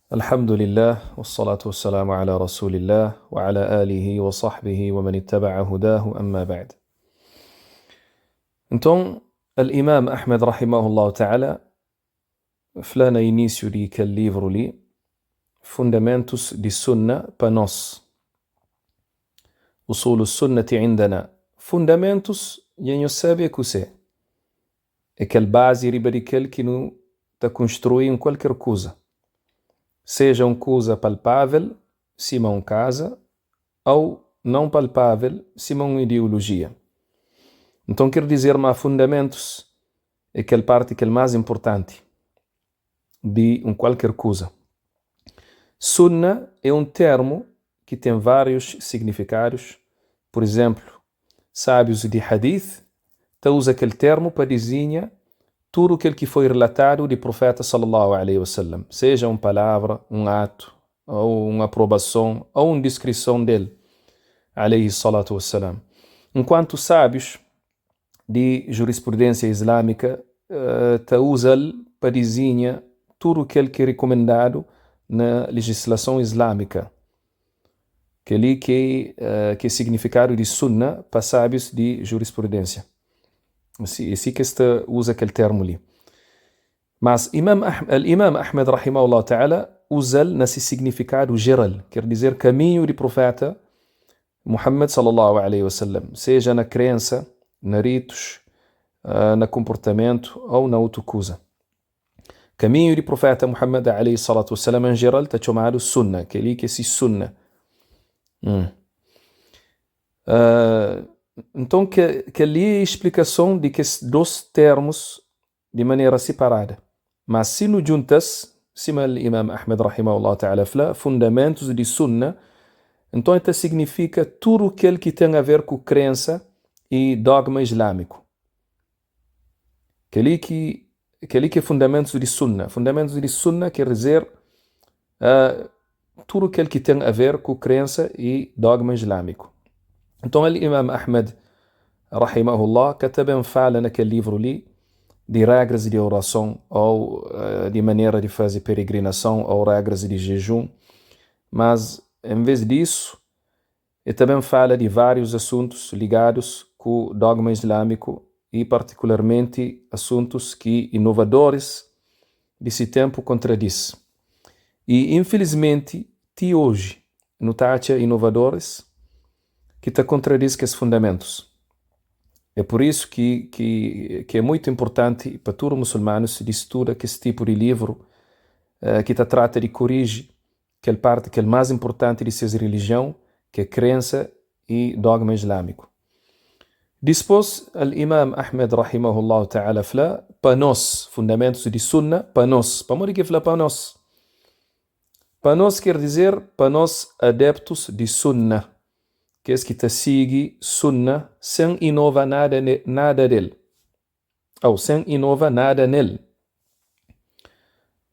Alhamdulillah, wassalatu wassalamu ala rasulillah wa ala alihi wa sahbihi wa man ittaba'a hudahu amma ba'd. Nton, Al-Imam Ahmed rahimahullahu ta'ala fla na inísiu di kel livru li, Fundamentus di Sunna pa nos. Usulu sunnati indana. Fundamentus dja nhos sabe é kuse? É kel bazi riba di kel ki nu ta kunstrui un kualker kuza, seja un kuza palpável, sima un kaza, ô non palpável, sima un ideolojia. Nton, ker dizer ma fundamentus é kel parti kel más inpurtanti di un kualker kuza. Sunna é un termu ki ten várius signifikadus. Pur izénplu, sábius di hadith ta uza kel termu pa dizinha tudu kel ki foi relatadu di Proféta sallallahu alaihi wa sallam, seja un palavra, un atu, ô un aprobason ô un diskrison del, alaihi salatu wa salam. Nkuantu sábius di jurisprudênsia islâmika ta uza-l pa dizinha tudu kel ki rikumendadu na lejislason islâmika. Kel-li ki é signifikadu di sunna pa sábius di jurisprudênsia. É si ki es ta uza kel termu li. Mas Imam Al-Imam Ahmed rahimahullah ta'ala uza-l na se signifikadu jeral, ker dizer kaminhu di Proféta Muhammad sallallahu alaihi wasallam, seja na krensa, na ritus, na konportamentu ô na otu kuza. Kaminhu di Proféta Muhammad alaihi salatu wasallam en jeral ta txomadu sunna, kel-li ki é se sunna. Hum. Uh, nton, kel-li é splikason di kes dôs termus di manera siparada. Má si nu djunta-s, sima Imam Ahmed rahimahullah ta'ala fla, fundamentus di sunna, nton el ta signifika tudu kel ki ten a ver ku krensa i dogma islamiku. Kel-li ki kel-li ki é fundamentus di sunna. Fundamentus di sunna ker dizer uh, tudu kel ki ten a ver ku krensa i dogma islamiku. Nton, Imam Ahmed rahimahullah ka ta ben fala na kel livru li di regras di orason ou uh, di manera di faze peregrinason ou regras di jejun, mas en vez disu, el ta ben fala di várius asuntus ligadus ku dogma islamiku i partikularmenti asuntus ki inovadoris di se tempu kontradiz. I infilismenti ti oji nu ta atxa inovadoris ki ta kontradiz kes fundamentus. É pur isu ki, ki, ki é muitu inpurtanti pa tudu musulmanus di studa kes tipu di livru uh, ki ta trata di koriji kel parti kel más inpurtanti di ses rilijion, ki é krensa i dogma islamiku. Dispôs, Al-Imam Ahmed rahimahullah ta'ala fla pa nos, fundamentus di sunna pa nos. Pamodi ki fla pa nos? Pa nos ker dizer pa nos adeptus di sunna, kes ki ta sigi sunna sen inova nada, nada del, ou sen inova nada nel.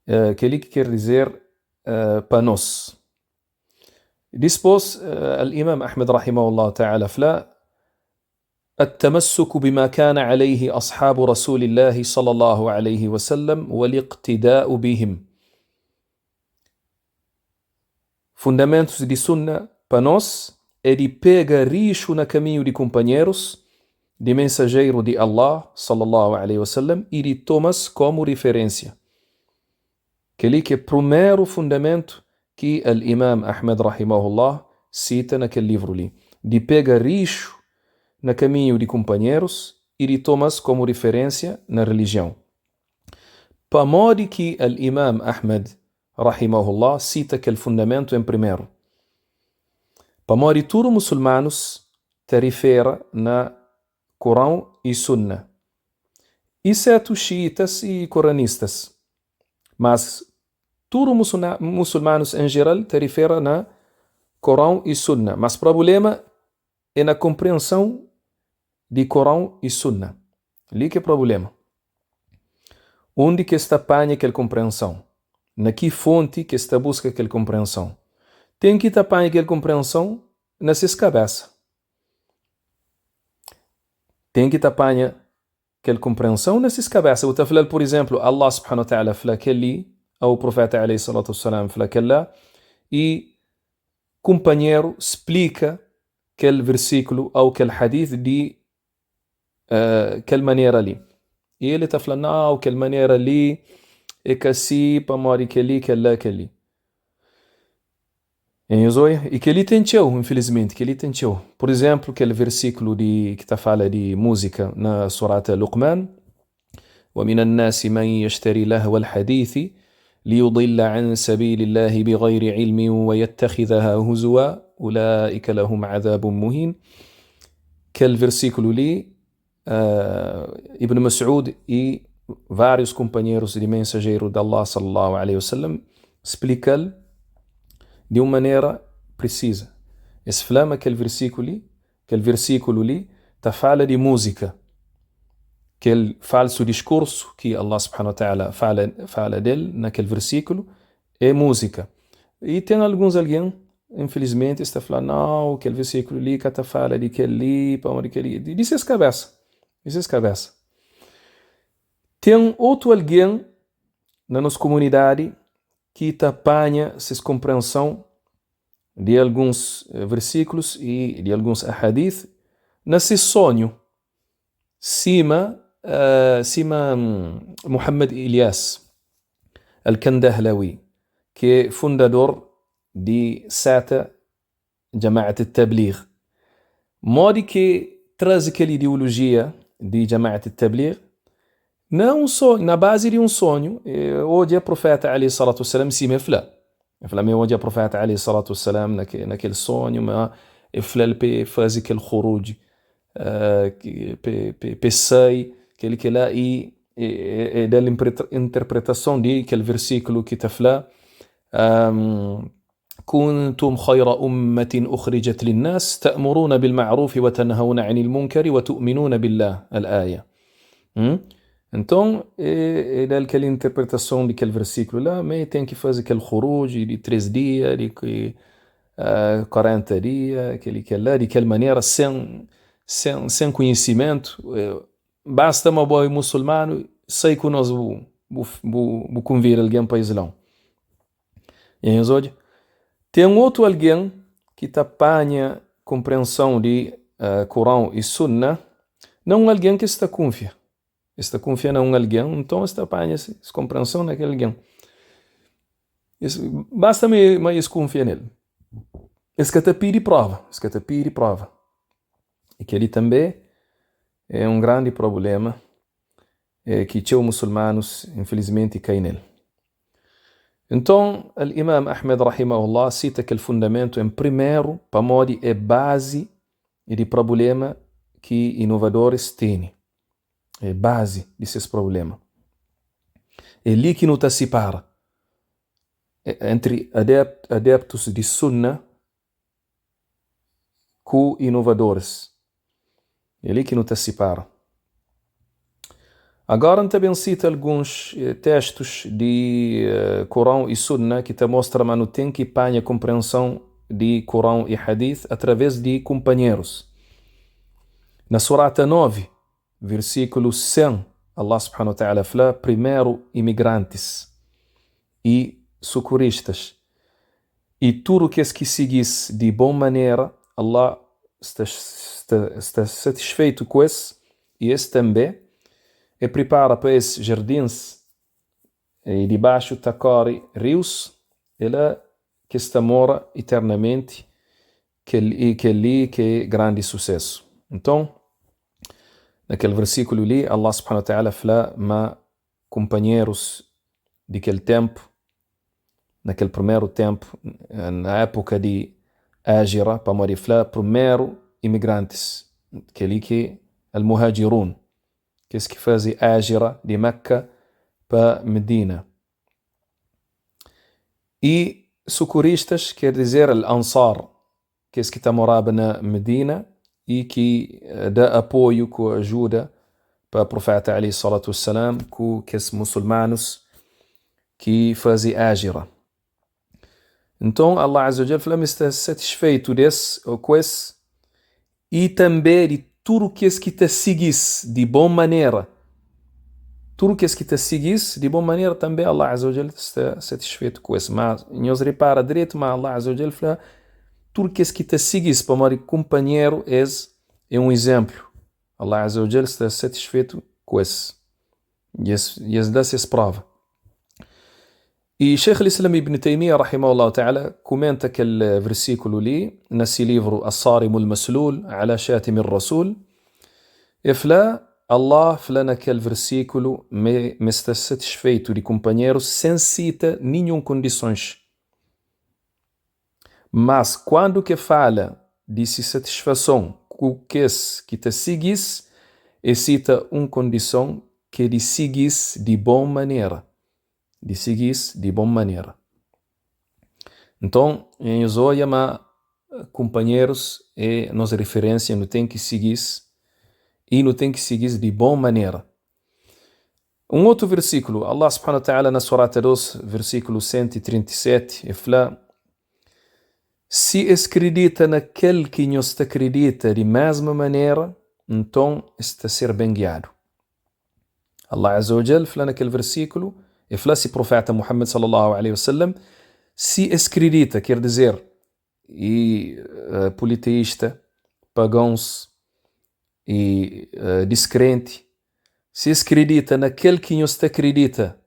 Uh, kel-li ki ker dizer uh, pa nos. Dispôs, uh, Al-Imam Ahmed rahimahullah ta'ala fla التمسك بما كان عليه أصحاب رسول الله صلى الله عليه وسلم والاقتداء بهم. Fundamentus di sunna pa nos é di pega rixu na kaminhu di kunpanherus di mensajeru di Allah sallallahu alaihi wasallam i di toma-s komu riferénsia. Kel-li ki é primeru fundamentu ki Al-Imam Ahmed rahimahullah sita na kel livru li, di pega rixu na kaminhu di kunpanherus i di toma-s komu riferénsia na rilijion. Pamodi ki Al-Imam Ahmed rahimahullah sita kel fundamentu en primeru? Pamodi tudu musulmanus ta rifera na Kurão i Sunna, isetu xiitas i kuranistas. Mas tudu musulmanus en jeral ta rifera na Korão i Sunna. Mas prabulema é na konprienson di Korão i Sunna. Li ki é prabulema. Undi ki es ta panha kel konprienson? Na ki fonti ki es ta buska kel konprienson? Ten ki ta panha kel konprienson na ses kabesa. Ten ki ta panha kel konprienson na ses kabesa. Bu ta fla-l, pur izenplu, Allah subhanahu wa ta'ala fla kel-li. Ô Proféta alaihi salatu wasalam fla kel-la i kunpanheru splika kel versíkulu ô kel hadith di kel manera li. I el ta fla, Nau, kel manera li é ka si pamodi kel-li, kel-la, kel-li. Nhos odja? I kel-li ten txeu, infilismenti, kel-li ten txeu. Pur izénplu, kel versíklu di ki ta fala di múzika na Surata Luqman, Wa min an-nasi man yashtari lahwa al-hadithi liyudilla an sabilillahi bighayri ilmin wa yattakhidhaha huzwa ulaika lahum adhabun muhin. Kel versíklu li, Ibn Mas'ud i várius kunpanherus di Mensajeru di Allah sallallahu alaihi wasallam splika-l di un manera prisiza. Es fla ma kel versíklu li, kel versíkulu li ta fala di múzika, kel falsu diskursu ki Allah subhanahu wa ta'ala fala, fala del na kel versíkulu é múzika. I ten alguns algen, infilismenti, es ta fla, Nau, kel versíkulu li ka ta fala di kel-li, pamodi kel-li. Di ses kabésa, di ses kabésa. Ten otu algen na nos kumunidadi ki ta panha ses konprenson di alguns versíkulus i di alguns ahadith na ses sonhu, Sima sima Muhammad Ilyas Al-Kandahlawi, ki é fundador di seta Jama'at al-Tabligh. Modi ki traze kel ideolojia di Jama'at al-Tabligh? Na un sonhu, na bazi di un sonhu, e odja Profeta alaihi salatu wasalam sima e fla. E fla ma e odja Profeta alaihi salatu wasalam na kel sonhu ma e fla-l pa e faze kel khuruj pa e sai kel kel-la i e da-l interpretason di kel versikulu ki ta fla, Kuntum khayra ummatin ukhrijat linnas ta'muruna bil ma'rufi wa tanhauna 'anil munkari wa tu'minuna billah. Al-aya. Nton, e da-l kel interpretason di kel versikulu la, ma e ten ki faze kel khuruj di 3 dia, di 40 dia, kel i kel la, di kel manera, sen, sen, sen konhisimentu. Basta ma bo é musulmanu, sai ku nos bu, bu, bu, bu konvida algen pa Islon. I nhos odja, ten otu algen ki ta panha konprenson di Kuron i Sunna na un algen ki es ta kunfia. Es ta kunfia na un algen, nton es ta panha es konprenson na kel algen. Es, basta ma, ma es kunfia nel. Es ka ta pidi prova, es ka ta pidi prova. I kel-li tanbê é un grandi prubléma ki txeu musulmanus infilismenti kai nel. Nton, Al-Imam Ahmed rahimahullah sita kel fundamentu en primeru pamodi é bazi di prubléma ki inovadoris tene. É bazi di ses prubléma. É li ki nu ta sipara entri adeptus di Sunna ku inovadoris. É li ki nu ta sipara. Agora N ta ben sita alguns testus di Kuron i Sunna ki ta mostra ma nu ten ki panha konprenson di Kuron i Hadith atraves di kunpanherus. Na Surata 9, Versíkulu 100, Allah subhanahu wa ta'ala fla, Primeru imigrantis i sukuristas i tudu kes ki sigi-s di bon manera, Allah sta sta satisfeitu ku es i es tanbe, E pripara pa es jardins i dibaxu ta kóre rius, é la ki es ta mora iternamenti, kel i kel-li ki é grandi susésu. Nton, na kel versíkulu li, Allah subhanahu wa ta'ala fla ma kunpanherus di kel ténpu, na kel primeru ténpu, na épuka di Égira, pamodi el fla primeru imigrantis, kel-li ki é al-muhajirun, kes ki faze Égira di Meka pa Medina. I sukuristas, ker dizer al-ansar, kes ki ta moraba na Medina i ki da apoiu ku ajuda pa Profeta alaihi salatu wassalam ku kes musulmanus ki faze Égira. Nton Allah azza wa jal fla ma es sta satisfeitu des ku es i tanbe di tudu kes ki ta sigi-s di bon manera. Tudu kes ki ta sigi-s di bon manera tanbê Allah Azza wa Jal sta satisfetu ku es. Má nhos repara dretu ma Allah Azza wa Jal fla tudu kes ki ta sigi-s pamodi kunpanheru es é un izénplu. Allah Azza wa Jal sta satisfetu ku es i es da ses próva. I Sheikh al-Islam Ibn Taymiyyah rahimahullahu ta'ala kumenta kel versíkulu li na se livru As-Sarim al-Maslul ala Shatim ar-Rasul. E fla, Allah fla na kel versíkulu ma es sta satisfeitu di kunpanherus sen sita ninhun kondisons. Mas kuandu ke fala di se satisfason ku kes ki ta sigi-s, e sita un kondison ke di sigi-s di bon manera. Di sigi-s di bon manera. Nton, nhos odja ma kunpanherus é nos referénsia, nu ten ki sigi-s i nu ten ki sigi-s di bon manera. Un otu versíkulu, Allah subhanahu wa ta'ala na Surata 2, versíkulu 137, e fla, Si es kridita na kel ki nhos ta kridita di mesmu manera, nton es ta ser ben giadu. Allah azza wa jal fla na kel versíkulu, e fla si profeta Muhammad sallallahu alaihi wasallam, si es kridita, ker dizer, i politeísta, pagãus i diskrenti, si es kridita na kel ki nhos ta kridita,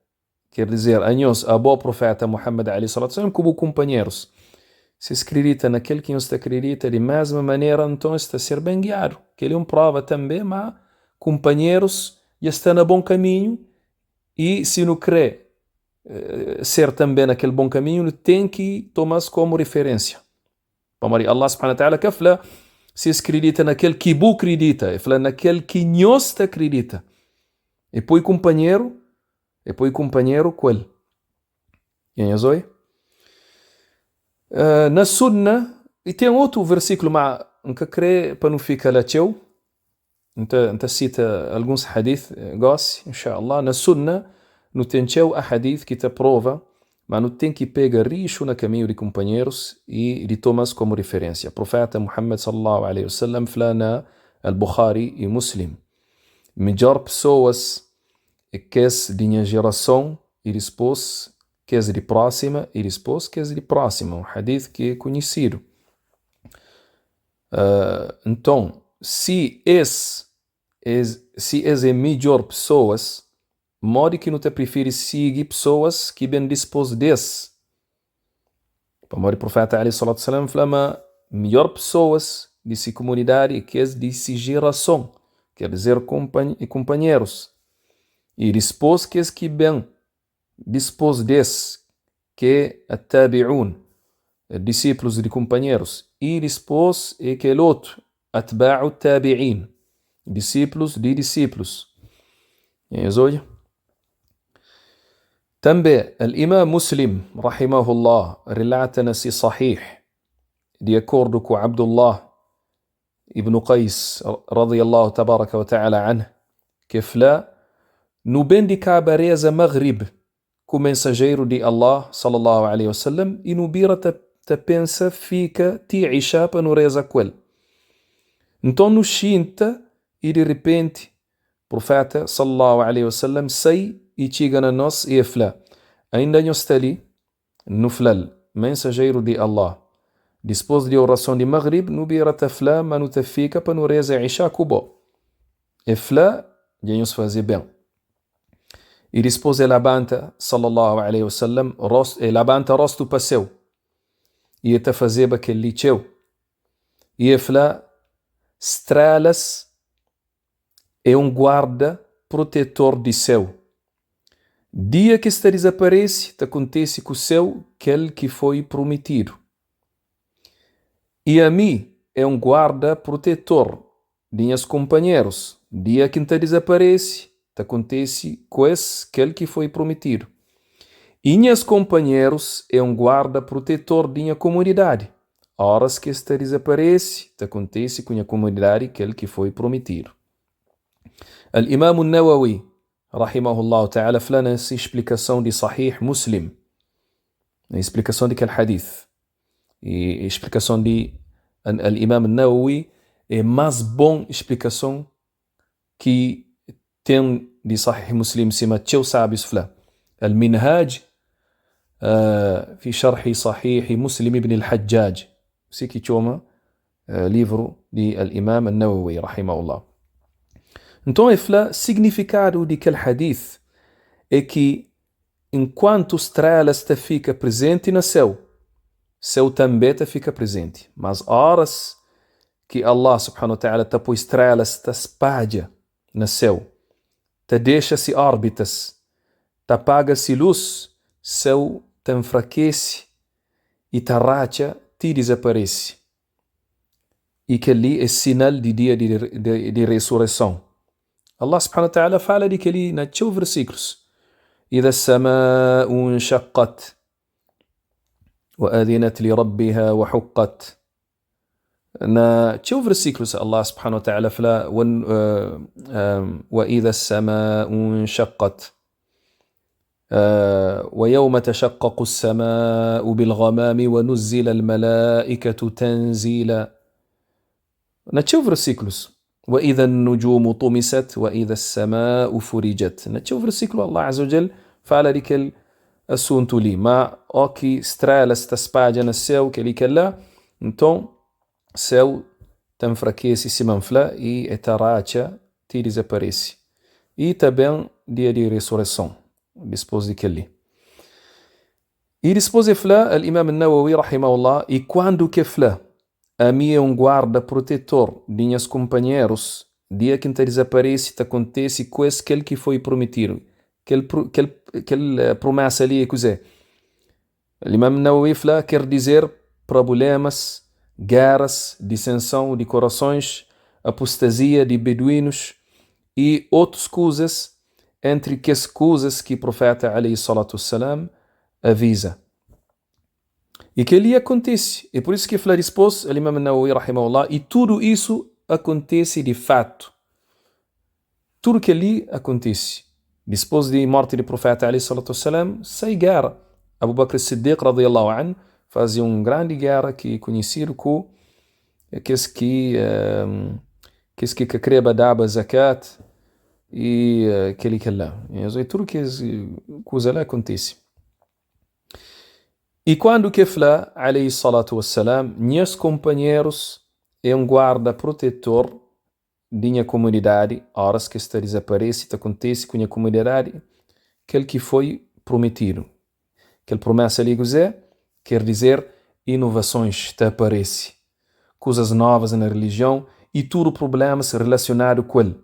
ker dizer, anhos, abo, Profeta Muhammad alaihi salatu wasalam, ku bu kunpanherus, si es kridita na kel ki nhos ta kridita di mesma manera, nton es ta ser ben giadu. Kel-li é un prova tanbe ma kunpanherus dja sta na bon kaminhu i si nu kre ser tanbe na kel bon kaminhu, nu ten ki toma-s komu riferensia. Pamodi Allah subhanahu wa ta'ala ka fla si es kridita na kel ki bu kridita, e fla na kel ki nhos ta kridita. E poi kunpanheru, e poi kunpanheru ku el. Dja nhos oi? Na sunna, i ten otu versiklu, ma N ka kre pa nu fika la txeu, N ta, N ta sita alguns hadith gosi, insha Allah. Na sunna, nu ten txeu ahadith ki ta prova ma nu ten ki pega rixu na kaminhu di kunpanherus i di toma-s komu riferensia. Profeta Muhammad sallallahu alaihi wasallam fla na Al-Bukhari i Muslim, Midjor pesoas é kes di nha jerason i dispôs kes di prósima i dispôs kes di prósima. Un hadith ki é konhisidu. Nton, si es si es é midjór pesoas, modi ki nu ta prifiri sigi pesoas ki ben dipôs di es? Pamodi Proféta alaihi salatu wasalam fla ma midjór pesoas di se kumunidadi é kes di se jerason, ker dizer kunpanherus, i dipôs kes ki ben Dispôs des, k'é at-tabi'un, disiplus di kunpanherus, i dispôs é kel otu, atba'u tabi'in, disiplus di disiplus. Dja nhos odja? Tanbê, al-Imam Muslim, rahimahullah, rilata na si Sahih, di akordu ku Abdullah Ibn Qais, radiyallahu tabaraka wa ta'ala anh, ke fla, Nu ben di kaba reza Maghrib ku Mensajeru di Allah, sallallahu alaihi wasallam, i nu bira ta ta pensa fika ti Isha pa nu reza ku el. Nton nu xinta i di ripenti Prufeta, sallallahu alaihi wasallam, sai i txiga na nos i e fla, Ainda nhos sta li? Nu fla-l, Mensajeru di Allah, dispôs di orason di Maghrib nu bira ta fla ma nu ta fika pa nu reza Isha ku bo. E fla, Dja nhos faze ben. I dispôs e labanta, sallallahu alaihi wa sallam, e labanta rostu pa séu, i e ta fazeba kel-li txeu. I e fla, Strelas é un guarda protetor di séu. Dia ki es ta dizaparese, ta kontese ku séu kel ki foi prometidu. I ami é un guarda protetor di nhas kunpanherus. Dia ki N ta dizaparese, ta kontese ku es kel ki foi prometidu. I nhas kunpanherus é un guarda protetor di nha komunidadi. Óras ki es ta dizaparese, ta kontise ku nha komunidadi kel ki foi prometidu. Al-Imamu Nawawi, rahimahullahu ta'ala, fla na se explikason di Sahih Muslim, na explikason di kel hadith, i explikason di Al-Imam Nawawi é más bon explikason ki ten. di Sahih Muslim sima txeu sábius fla. Al-Minhaj fi sharhi Sahih Muslim ibn al-Hajjaj, si ki txoma livru di al-Imam an-Nawawi rahimahullah. Nton el fla signifikadu di kel hadith é ki Enkuantu strelas ta fika prezenti na séu, séu tanbê ta fika prezenti. Mas óras ki Allah, subhanahu wa ta'ala, ta poi strelas ta spadja na séu, ta dexa se órbitas, ta paga se lus, séu ta nfrakese i ta ratxa ti dizaparese. I kel-li é sinal di Dia di Resureson. Allah subhanahu wa ta'ala fala di kel-li na txeu versíklus. Idha as-sama'u inshaqqat wa adhinat li rabbiha wa huqqat. Na txeu versíklus Allah subhanahu wa ta'ala fla wa idha as-sama'u inshaqqat wa yawma tashaqqaqu as-sama'u bil ghamami wa nuzzila al-mala'ikatu tanzila. Na txeu versíklus, Wa idha an-nujumu tumisat wa idha as-sama'u furijat. Na txeu versíklu Allah Azza wa Jal fala di kel asuntu li, ma ó ki strelas ta spadja na séu kel-li kel-la, nton séu ta nfrakese sima N fla i e ta ratxa ti dizaparese. I ta ben dia di resureson dispôs di kel-li. I dispôs e fla, Al-Imam An-Nawawi rahimahullah, I kuandu ki e fla, Ami é un guarda protetor di nhas kunpanherus, dia ki N ta dizaparese ta kontese ku es kel ki foi prometidu. Kel kel kel promesa li é kuzê? Al-Imam Nawawi fla, Ker dizer, prabulemas, geras, disensãu di korasons, apostazia di beduinus i otus kuzas entri kes kuzas ki Profeta alaihi salatu wassalam aviza. I kel-li akontese. É pur isu ki el fla dipôs, Al-Imam An-Nawawi rahimahullah, i tudu isu akontese di fatu. Tudu kel-li akontise. Dipôs di mórti di Proféta alaihi salatu wassalam, sai géra. Abu Bakr Siddiq radiyallahu anhu faze un grandi géra ki konhisidu ku kes ki kes ki ka kreba daba zakat i kel-li kel-la. Tudu kes kuza la akontise. I kuandu ki e fla, alaihi salatu wa salam, Nhas kunpanherus é un guarda protetor di nha kumunidadi, óras ki es ta dizaparese, ta kontese ku nha kumunidadi kel ki foi prometidu. Kel promesa li kuzê? Ker dizer, inovasons ta aparese, kuzas novas na relijion i tudu prublémas rilasionadu ku el.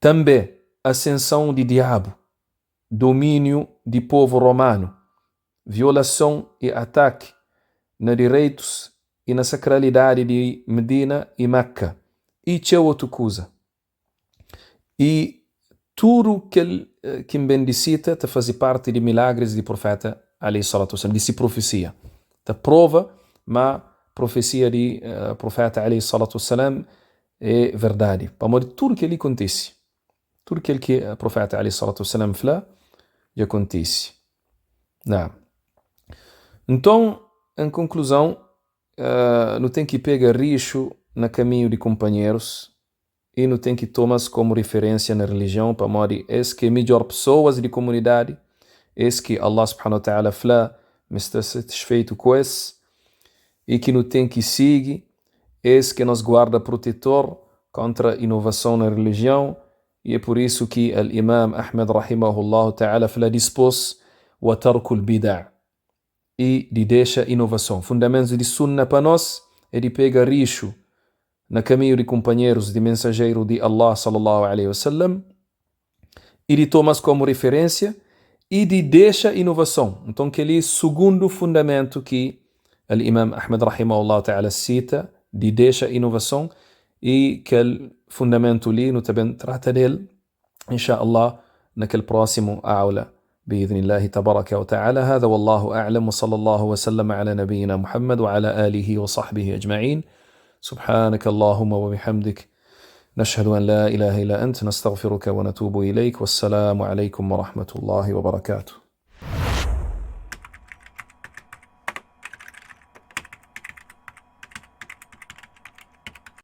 Tanbê, asenson di diabu domíniu di povu romanu, violason i ataki na direitus i na sakralidadi di Medina i Mekka, i txeu otu kuza. I tudu kel ki N ben di sita ta faze parti di milagris di Profeta alaihi salatu wasalam, di si profesia. Ta prova ma profesia di Profeta alaihi salatu wasalam é verdadi, pamodi tudu kel-li kontise. Tudu kel ki Proféta alaihi salatu wasalam fla dja kontise. Naam. Nton, en konkluzon, nu ten ki pega rixu na kaminhu di kunpanherus i nu ten ki toma-s komu riferénsia na rilijion pamodi es ki é midjór pesoas di komunidadi, es ki Allah subhanahu wa ta'ala fla ma es sta satisfeitu ku es i ki nu ten ki sigi. Es ki é nos guarda protetor kontra inovason na relijion i é pur isu ki Al-Imam Ahmed rahimahullahu ta'ala fla dispos, Wa tarkul bid'a, i di dexa inovason. Fundamentus di Sunna pa nos é di pega rixu na kaminhu di kunpanherus di Mensajeru di Allah sallallahu alaihi wasallam i di toma-s komu riferénsia i di dexa inovason. Nton kel-li sugundu fundamentu ki Al-Imam Ahmed rahimahullahu ta'ala sita, di dexa inovason, i kel fundamentu li nu ta ben trata del insha Allah na kel prósimu aula biidhnillahi tabaraka wa ta'ala. Hadha wallahu a'lam wa sallallahu wa sallama ala nabiyyina Muhammad wa ala alihi wa sahbihi ajma'in. Subhanaka Allahumma wa bihamdik. Nashhadu an la ilaha illa ant, nastaghfiruka wa natubu ilayk. Wassalamu alaykum wa rahmatullahi wa barakatuh.